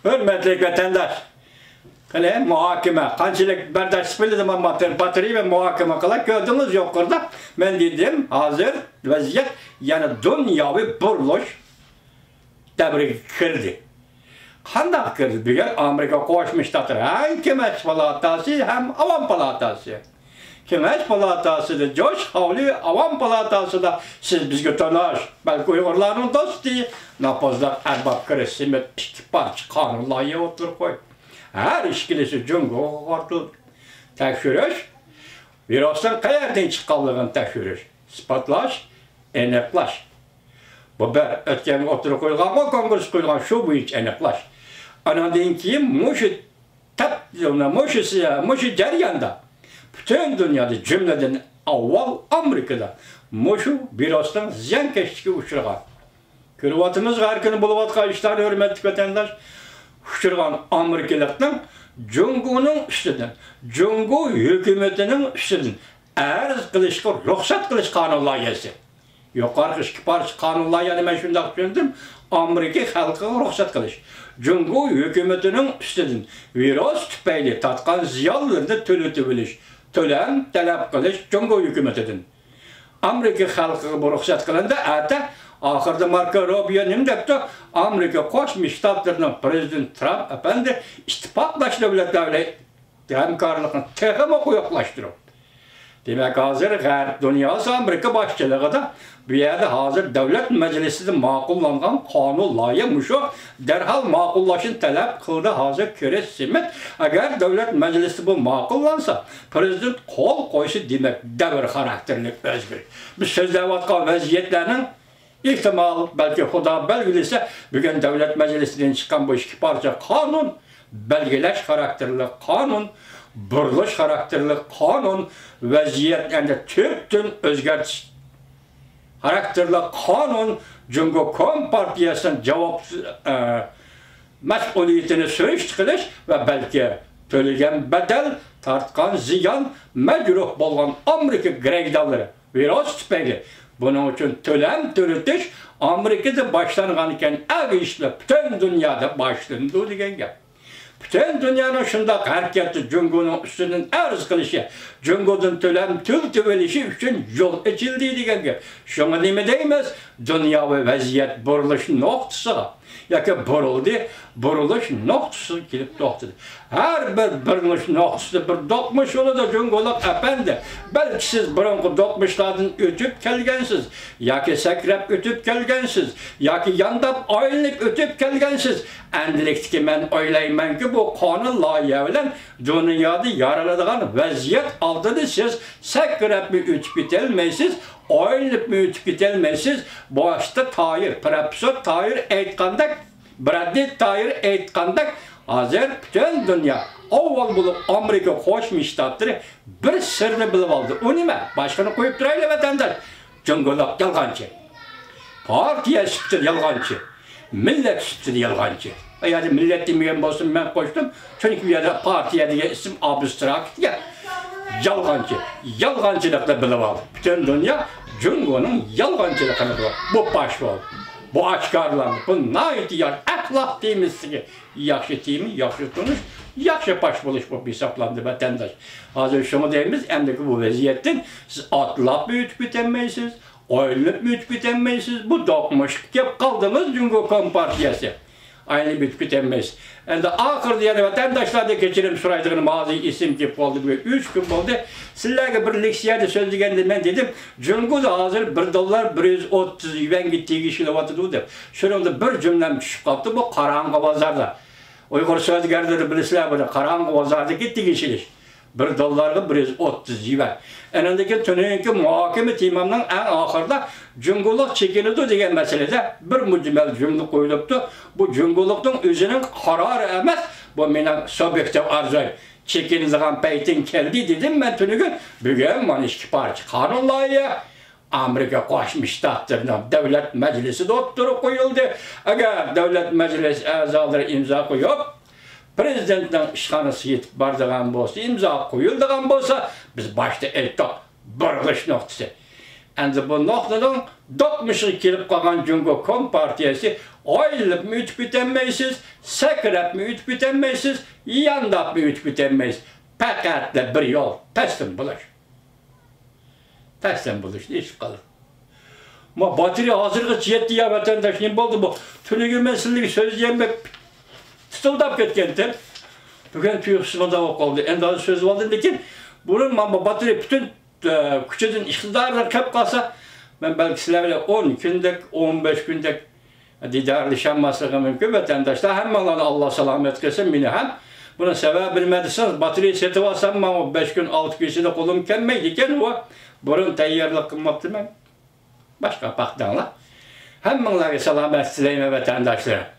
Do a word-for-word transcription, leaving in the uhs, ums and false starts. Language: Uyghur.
ھۆرمەتلىك ۋەتەنداش، قېنى، مۇھاكىمە قانچىلىك بەرداشلىق بىلدى، مانا، باتىرىيەمۇ مۇھاكىمە قىلا كۆردىڭىز يۇقىرىدا. مەن دېدىم، ھازىر ۋەزىيەت يەنە دۇنياۋى بۇرۇلۇش دەۋرىگە كىردى. قانداق كىردى؟ بۈگۈن ئامېرىكا قوشما شتاتلىرى ھەم كېڭەش پالاتاسى، ھەم ئاۋام پالاتاسى. كېڭەش پالاتاسىدا جوش خاۋلى، ئاۋام پالاتاسىدا سىز بىزگە تونۇش، بەلكى ئۇيغۇرلارنىڭ دوستى، ناپوزلاق ئەرباب كرىس سمىت ئىككى پارچە قانۇن لايىھە ئوتتۇرىغا قويدى. ھەر ئىككىلىسى جۇڭگوغا قارىتىلدى. تەكشۈرۈش، ۋىرۇسنىڭ قەيەردىن چىققانلىقىنى تەكشۈرۈش، ئىسپاتلاش، ئېنىقلاش. بۇ بىر ئۆتكەن ئوتتۇرىغا قويۇلغانغۇ، كونگرېس قويۇلغان، شۇ بويىچە ئېنىقلاش. ئاناندىن كېيىن مۇشۇ تەپ-، مۇشۇ، مۇشۇ جەرياندا پۈتۈن دۇنيادا، جۈملىدىن ئاۋۋال ئامېرىكىدا مۇشۇ ۋىرۇسنىڭ زىيانكەشلىكىگە ئۇچرىغان، كۆرۈۋاتىمىز ھەر كۈنى بولۇۋاتقان ئىشلارنى، ھۆرمەتلىك ۋەتەنداش، ئۇچرىغان ئامېرىكىلىقنىڭ جۇڭگونىڭ ئۈستىدىن، جۇڭگو ھۆكۈمىتىنىڭ ئۈستىدىن ئەرز قىلىشقا رۇخسەت قىلىش قانۇن لايىھەسى. يۇقىرىقى ئىككى پارچە قانۇن لايىھەنى مەن شۇنداق چۈشەندىم، ئامېرىكا خەلقىگە رۇخسەت قىلىش، جۇڭگو ھۆكۈمىتىنىڭ ئۈستىدىن ۋىرۇس تۈپەيلى تارتقان زىيانلىرىنى تۆلىتىۋېلىش، تۆلەم تەلەپ قىلىش جۇڭگو ھۆكۈمىتىدىن. ئامېرىكا خەلقىگە بۇ رۇخسەت قىلىندى. ئەتە ئاخىرىدا ماركو روبىيو نېمە دەپتۇ؟ ئامېرىكا قوشما شتاتلىرىنىڭ پىرېزىدېنتى ترامپ ئەپەندى ئىتتىپاقداش دۆلەتلەر بىلەن ھەمكارلىقنى تېخىمۇ قويۇقلاشتۇرۇپ. دېمەك، ھازىر غەرب دۇنياسى ئامېرىكا باشچىلىقىدا بۇ يەردە ھازىر دۆلەت مەجلىسىدە ماقۇللانغان قانۇن لايىھە مۇشۇ، دەرھال ماقۇللاشنى تەلەپ قىلدى. ھازىر كرىس سمىت، ئەگەر دۆلەت مەجلىسىدە بۇ ماقۇللانسا، پىرېزىدېنت قول قويسا، دېمەك، دەۋر خاراكتېرلىك ئۆزگىرىش. بىز سۆزلەۋاتقان ۋەزىيەتلەرنىڭ ئېھتىمال، بەلكى خۇدا بەلگىلىسە، بۈگۈن دۆلەت مەجلىسىدىن چىققان بۇ ئىككى پارچە قانۇن، بەلگىلەش خاراكتېرلىك قانۇن، بۇرۇلۇش خاراكتېرلىك قانۇن، ۋەزىيەتنى ئەمدى تۈپتىن ئۆزگەرتىش خاراكتېرلىك قانۇن، جۇڭگو كومپارتىيەسىنىڭ جاۋاب، ئە، مەسئۇلىيىتىنى سۈرۈشتە قىلىش ۋە بەلكى تۆلىگەن بەدەل، تارتقان زىيان، مەجرۇھ بولغان ئامېرىكا گىرەكدارلىرى، ۋىرۇس تۈپەيلى. بۇنىڭ ئۈچۈن تۆلەم تۆلىتىش ئامېرىكىدا باشلانغانىكەن، ئەگىشىپ پۈتۈن دۇنيادا باشلىنىدۇ دېگەن گەپ. پۈتۈن دۇنيانىڭ شۇنداق ھەرىكەتتە جۇڭگونىڭ ئۈستىدىن ئەرز قىلىشى، جۇڭگودىن تۆلەم تۆلىتىۋېلىشى ئۈچۈن يول ئېچىلدى دېگەن گەپ. شۇڭا نېمە دەيمىز؟ دۇنياۋى ۋەزىيەت بۇرۇلۇش نۇقتىسىغا ياكى بۇرۇلدى، بۇرۇلۇش نۇقتىسىغا كېلىپ توختىدى. ھەر بىر بۇرۇلۇش نۇقتىسىدا بىر دوقمۇش بولىدۇ. جۇڭگولۇق ئەپەندى، بەلكى سىز بۇرۇنقى دوقمۇشلاردىن ئۆتۈپ كەلگەنسىز، ياكى سەكرەپ ئۆتۈپ كەلگەنسىز، ياكى يانداپ ئايلىنىپ ئۆتۈپ كەلگەنسىز. ئەمدىلىكتىكى مەن ئويلايمەنكى، بۇ قانۇن لايىھە بىلەن دۇنيادا يارىلىدىغان ۋەزىيەت ئالدىدا سىز سەكرەپمۇ ئۆتۈپ كېتەلمەيسىز، ئايلىنىپمۇ ئۆتۈپ كېتەلمەيسىز. باشتا تايىر، پروفېسسور تايىر ئېيتقاندەك، برادلى تايىر ئېيتقاندەك، ھازىر پۈتۈن دۇنيا، ئاۋۋال بولۇپ ئامېرىكا قوشما شتاتلىرى بىر سىرنى بىلىپ ئالدى. ئۇ نېمە؟ باشقىنى قويۇپ تۇرايلى، ۋەتەنداش. جۇڭگولۇق يالغانچى. پارتىيە سۈپىتىدە يالغانچى. مىللەت سۈپىتىدە يالغانچى. ئۇ يەردە مىللەت دېمىگەن بولسىمۇ مەن قوشتۇم. چۈنكى بۇ يەردە پارتىيە دېگەن ئىسىم ئابستراكت گەپ. يالغانچى. يالغانچىلىقنى بىلىۋالدى. پۈتۈن دۇنيا جۇڭگونىڭ يالغانچىلىقىنى بىلىۋالدى. بۇ پاش بولدى. بۇ ئاشكارىلاندى. بۇ ناھايىتى يا-، ئەخلاق تېمىسىدىكى ياخشى تېما، ياخشى تونۇش، ياخشى پاش بولۇش بولۇپ ھېسابلاندى، ۋەتەنداش. ھازىر شۇڭا دەيمىز، ئەمدىكى بۇ ۋەزىيەتتىن سىز ئاتلاپمۇ ئۆتۈپ كېتەلمەيسىز، ئايلىنىپمۇ ئۆتۈپ كېتەلمەيسىز. بۇ دوقمۇشلۇق كەپ قالدىڭىز، جۇڭگو كومپارتىيەسى. ئايلىنىپ ئۆتۈپ كېتەلمەيسىز. ئەمدى ئاخىرىدا يەنە ۋەتەنداشلاردىن كەچۈرۈم سورايدىغىنىم، ھازىر ئېسىمگە كېلىپ قالدى، بۈگۈن ئۈچ كۈن بولدى. سىلەرگە بىر لېكسىيەدە سۆزلىگەندە مەن دېدىم، جۇڭگودا ھازىر بىر دوللار بىر يۈز ئوتتۇز يۈەنگە تېگىشلىۋاتىدۇ دەپ. شۇنىڭدا بىر جۈملەم چۈشۈپ قاپتۇ، بۇ قاراڭغۇ بازاردا. ئۇيغۇر سۆزگەرلىرى بىلىسىلەر بۇنى، قاراڭغۇ بازاردىكى تېگىشلىك. بىر دوللارغا بىر يۈز ئوتتۇز يۈەن. ئەنەندىن كېيىن تۈنۈگۈنكى مۇھاكىمە تېمامنىڭ ئەڭ ئاخىرىدا جۇڭگولۇق چېكىنىدۇ دېگەن مەسىلىدە بىر مۇجمەل جۈملە قويۇلۇپتۇ. بۇ جۇڭگولۇقنىڭ ئۆزىنىڭ قارارى ئەمەس، بۇ مېنىڭ سۇبيېكتىپ ئارزۇيۇم. چېكىنىدىغان پەيتىڭ كەلدى دېدىم مەن تۈنۈگۈن. بۈگۈن مانا ئىككى پارچە قانۇن لايىھە. ئامېرىكا قوشما شتاتلىرىنىڭ دۆلەت مەجلىسىدە ئوتتۇرىغا قويۇلدى. ئەگەر دۆلەت مەجلىسى ئەزالىرى ئىمزا قويۇپ، پىرېزىدېنتنىڭ ئىشخانىسىغا يېتىپ بارىدىغان بولسا، ئىمزا قويۇلىدىغان بولسا، بىز باشتا ئېيتتۇق، بۇرۇلۇش نۇقتىسى. ئەمدى بۇ نۇقتىنىڭ دوقمۇشىغا كېلىپ قالغان جۇڭگو كومپارتىيەسى ئايلىنىپمۇ ئۆتۈپ كېتەلمەيسىز، سەكرەپمۇ ئۆتۈپ كېتەلمەيسىز، يانداپمۇ ئۆتۈپ كېتەلمەيسىز. پەقەتلا بىر يول، تەسلىم بولۇش. تەسلىم بولۇشنى ئېيتىپ قالدى. ما باتىرى ھازىرغىچە يەتتى يا ۋەتەنداش، نېمە بولدى بۇ؟ تۈنۈگۈن مەن سىلەرگە سۆزلىگەن بەك تىتىلداپ كەتكەنتىم. بۈگۈن تۇيۇقسىز مۇنداق بولۇپ قالدى. ئەمدى ھازىر سۆزلىۋالدىم، لېكىن بۇرۇن مانا بۇ باتىرى پۈتۈن، ئە، كۈچىدىن، ئىقتىدارىدىن قېلىپ قالسا، مەن بەلكى سىلەر بىلەن ئون كۈندەك، ئون بەش كۈندەك دىدارلىشالماسلىقى مۇمكىن، ۋەتەنداشلار. ھەممىڭلارنى ئاللا سالامەت قىلسۇن، مېنى ھەم. بۇنىڭ سەۋەبى نېمە دېسىڭىز، باتىرى سېتىۋالسام، ماڭا بەش كۈن، ئالتە كۈن ئىچىدە قولۇم كەلمەيدىكەن، ئۇ بۇرۇن تەييارلىق قىلماپتىمەن. باشقا پاقداڭلار. ھەممىڭلارغا سالامەتلىك تىلەيمەن، ۋەتەنداشلىرىم.